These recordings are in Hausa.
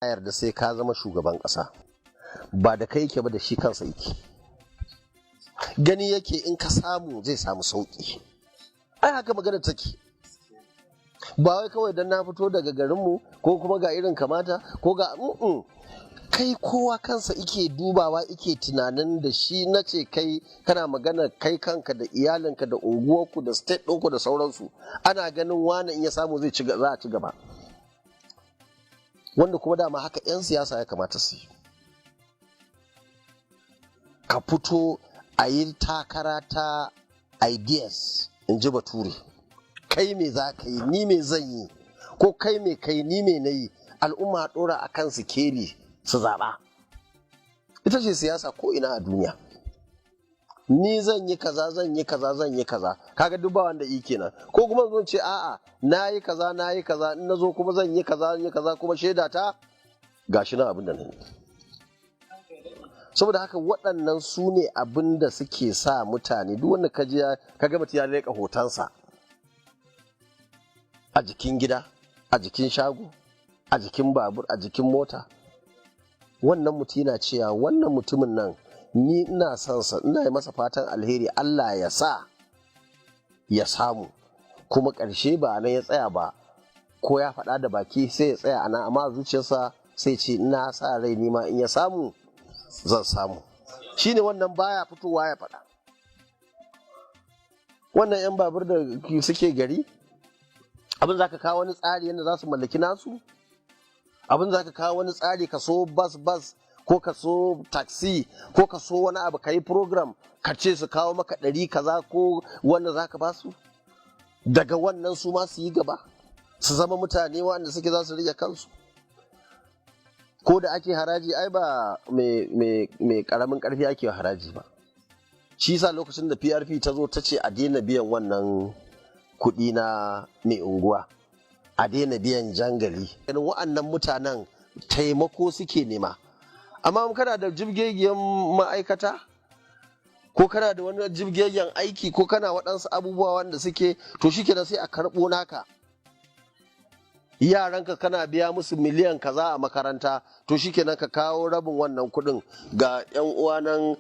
Yarda sai ka zama shugaban ƙasa, ba da kai yake ba, da shi kansa yake. Gani yake in ka samu zai samu sauƙi. Ai haka magana take. Ba wai kawai don na fito daga garinmu ko kuma ga irin kamata ko ga kai. Kowa kansa ike dubawa, ike tunanin da shi. Na ce kai kana magana kai kanka da iyalinka da unguwarku da state ɗinku da sauransu. Ana ganin wani in ya samu zai ci, za a ci gaba. Wanda kuma dama haka 'yan siyasa ya kamata su yi. Ka fito a yi takara ta ideas, in ji Bature. Kai me za ka yi, ni me zan yi, ko kai me kai, ni me na yi, al'umma ɗora a kan sikeli su zaɓa. Ita ce siyasa ko ina a duniya. Ni zan yi kaza, zan yi kaza, zan yi kaza. Kaga duk ba wanda yi kenan. Ko kuma zan ce a'a, na yi kaza, na yi kaza, in na zo kuma zan yi kaza, zan yi kaza, kuma shaida ta gashi nan abin da na yi. Saboda haka waɗannan su ne abin da suke sa mutane. Duk wanda ka ji ka ga mutum ya leƙa hotonsa a jikin gida, a jikin shago, a jikin babur, a jikin mota, wannan mutum yana cewa wannan mutumin nan ni ina son sa, ina yi masa fatan alheri, Allah ya sa ya samu. Kuma ƙarshe ba nan ya tsaya ba, ko ya faɗa da baki sai ya tsaya a nan, amma zuciyarsa sai ce ina sa rai nima in ya samu zan samu. Shine wannan baya fitowa ya faɗa. Wannan 'yan babur da suke gari, abin za ka kawo wani tsari yadda za su mallaki nasu, abin za ka kawo wani tsari, ka so bas bas ko ka so taxi ko ka so wani abu, ka yi program, ka ce su kawo maka 100 kaza ko wanda za ka ba su, daga wannan su ma su yi gaba, su zama mutane wanda suke za su rike kansu. Ko da ake haraji, ai ba mai karamin karfi ake haraji ba. Shi sa lokacin da PRP ta zo ta ce a daina biyan wannan kuɗi na mai unguwa, a daina biyan jangali, ganin wa'annan mutanen taimako suke nema. Amma kana da jibgegiyan ma'aikata ko kana da wani jibgegen aiki ko kana waɗansu abubuwa wanda suke, to shi kenan sai a karɓo naka. Yaranka kana biya musu miliyan kaza a makaranta, to shikenan ka kawo rabin wannan kuɗin ga yan uwa nan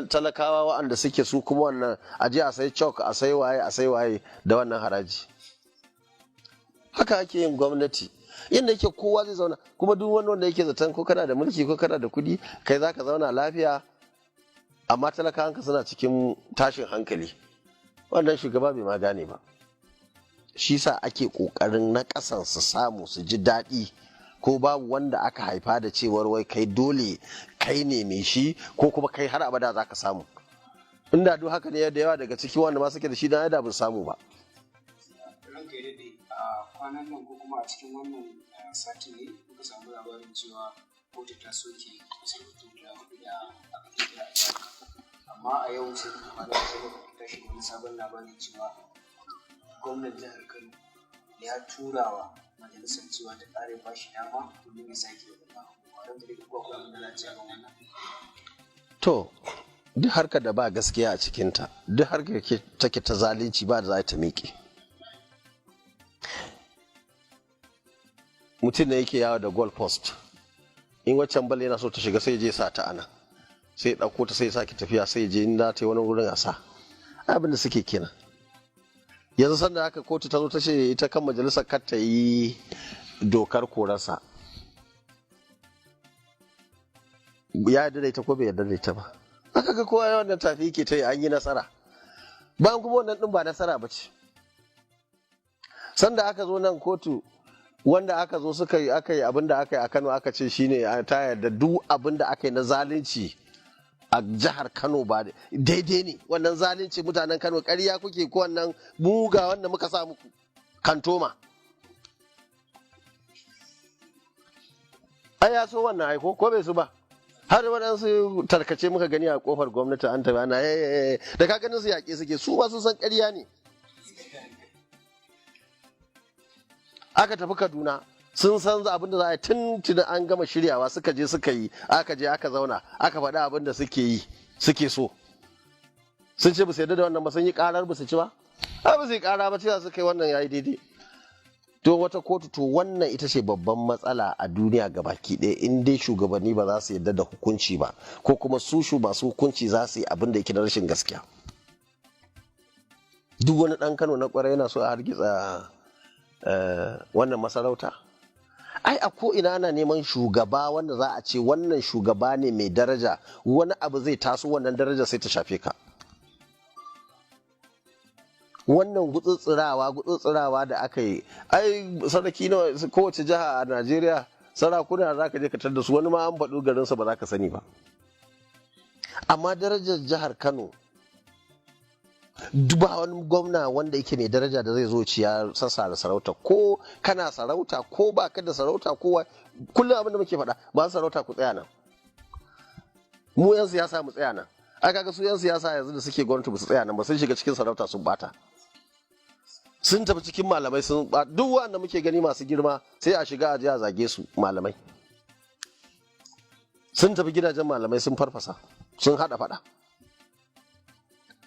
talakawa waɗanda suke su kuma wannan aje a sai chalk, a sai waye, a sai waye da wannan haraji. Haka ake yin gwamnati yadda yake kowa zai zauna. Kuma duk wani wanda yake zaton ko kana da mulki ko kana da kuɗi kai zaka zauna lafiya, amma talakawanka suna cikin tashin hankali, wannan shugaba bai ma gane ba. Shi sa ake ƙoƙarin na ƙasan su samu su ji daɗi. Ko babu wanda aka haifa da cewar wai kai dole kai ne mai shi ko kuma kai har abada za ka samu. Inda duk haka ne, da yawa daga ciki wanda ma suke da shi dan da ba samu ba. Ranka ya daɗe, a kwanan nan ko kuma a cikin wannan sati ne muka samu labarin cewa kotu ta soke masarautu guda hudu da aka kirkira a jihar Kano. Amma a yau sai muka fara sai muka tashi wani sabon labari cewa gwamnan jihar Kano ya tura wa majalisar cewa ta ƙara ba shi dama domin ya sake waɗannan abubuwa. Ranka daɗe, ko akwai abin da za a ce akan wannan? To, duk harkar da ba gaskiya a cikinta, duk harkar take ta zalunci, ba da za ta miƙe. Mutum ne yake yawo da goal post. In waccan bal yana so ta shiga, sai je sa ta ana, sai ya ɗauko ta, sai ya sake tafiya, sai je in ta yi wani wurin a sa. Abin da suke kenan yanzu. Sanda aka kotu ta zo ta ce ita kan majalisar kar ta yi dokar korarsa, ya yarda da ita ko bai yarda da ita ba? Aka ga kowa wannan tafi yake ta yi, an yi nasara. Bayan kuma wannan din ba nasara ba ce. Sanda aka zo nan kotu, wanda aka zo suka yi, aka yi abin da aka yi a Kano, aka ce shine ta yarda duk abin da aka yi na zalunci a jihar Kano ba daidai ne. Wannan zalunci, mutanen Kano, ƙarya kuke ko wannan muga wanda muka sa muku kantoma. Ai ya so wannan aiko ko bai su ba. Har waɗansu tarkace muka gani a kofar gwamnati an tafi ana da ka ganin su yaƙe suke, su ba sun san ƙarya ne. Aka tafi Kaduna, sun san abin da za a yi tun tuni an gama shiryawa. Suka je suka yi, aka je aka zauna, aka faɗi abin da suke yi, suke so. Sun ce ba su yarda da wannan ba, sun yi ƙarar, ba su ci ba. Ba su yi ƙara ba, cewa suka yi wannan yayi daidai. To wata kotu, to wannan ita ce babban matsala a duniya gabaki ɗaya, in dai shugabanni ba za su yarda da hukunci ba, ko kuma su masu hukunci za su yi abin da yake na rashin gaskiya. Duk wani ɗan Kano na ƙwarai yana so a hargitsa wannan masarauta. Ai a ko ina ana neman shugaba wanda za a ce wannan shugaba ne mai daraja, wani abu zai taso wannan daraja sai ta shafe ka. Wannan gutsutsurawa da aka yi, ai sarki nawa kowace jiha a Najeriya sarakuna za ka je ka tar da su, wani ma an faɗi garinsa ba za ka sani ba. Amma darajar jihar Kano, ba wani gwamna wanda yake mai daraja da zai zo ci ya sassa da sarauta. Ko kana sarauta ko ba ka da sarauta, ko kullum abin da muke faɗa, ba sarauta ku tsaya nan, mu yan siyasa mu tsaya nan. Ai kaga su yan siyasa yanzu da suke gwamnati ba su tsaya nan ba, sun shiga cikin sarauta sun bata, sun tafi cikin malamai sun duk wanda muke gani masu girma sai a shiga a je a zage su. Malamai sun tafi gidajen malamai sun farfasa, sun hada fada.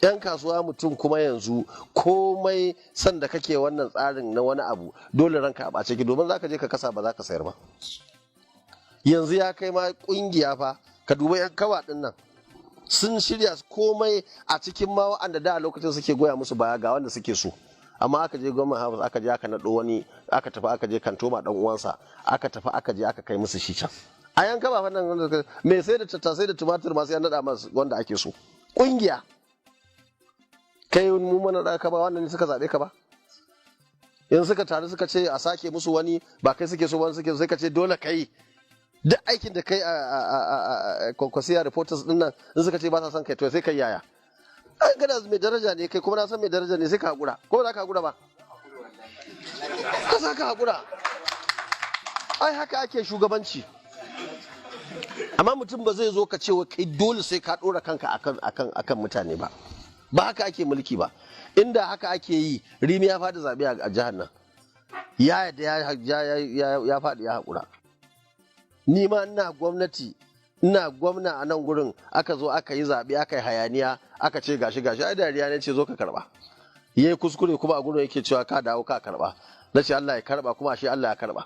Yan kasuwa mutum kuma yanzu komai sanda kake wannan tsarin na wani abu, dole ranka a ɓace ki, domin zaka je ka kasa ba za ka sayar ba. Yanzu ya kai ma kungiya fa, ka duba yan kawa din nan sun shirya komai a cikin ma wa'anda da lokacin suke goya musu baya ga wanda suke so, amma aka je gwamnan house aka je aka naɗo wani, aka tafi aka je kantoma dan uwansa, aka tafi aka je aka kai musu shi can. A yanka ba fannin mai sai da tattasai da tumatir masu ya naɗa masu wanda ake so. Kungiya kai mu mana da ka ba wannan ne suka zaɓe ka ba. In suka taru suka ce a sake musu wani, ba kai suke so wani suke so, sai ka ce dole kai duk aikin da kai a Kwankwasiya reporters din nan, in suka ce ba sa son kai, to sai kai yaya? An gana mai daraja ne kai, kuma na san mai daraja ne, sai ka hakura. Ko za ka hakura ba? Ka sa ka hakura. Ai haka ake shugabanci. Amma mutum ba zai zo ka ce kai dole sai ka dora kanka akan mutane ba. Ba haka ake mulki ba. Inda haka ake yi, Rimi ya faɗi zaɓe a jihar nan, ya yadda ya faɗi ya haƙura. Ni ma ina gwamnati, ina gwamna a nan gurin, aka zo aka yi zaɓe, aka yi hayaniya, aka ce gashi gashi, ai dariya ne, ce zo ka karɓa. Yayi kuskure kuma a gurin yake cewa ka dawo ka karɓa. Na ce Allah ya karɓa, kuma ashe Allah ya karɓa.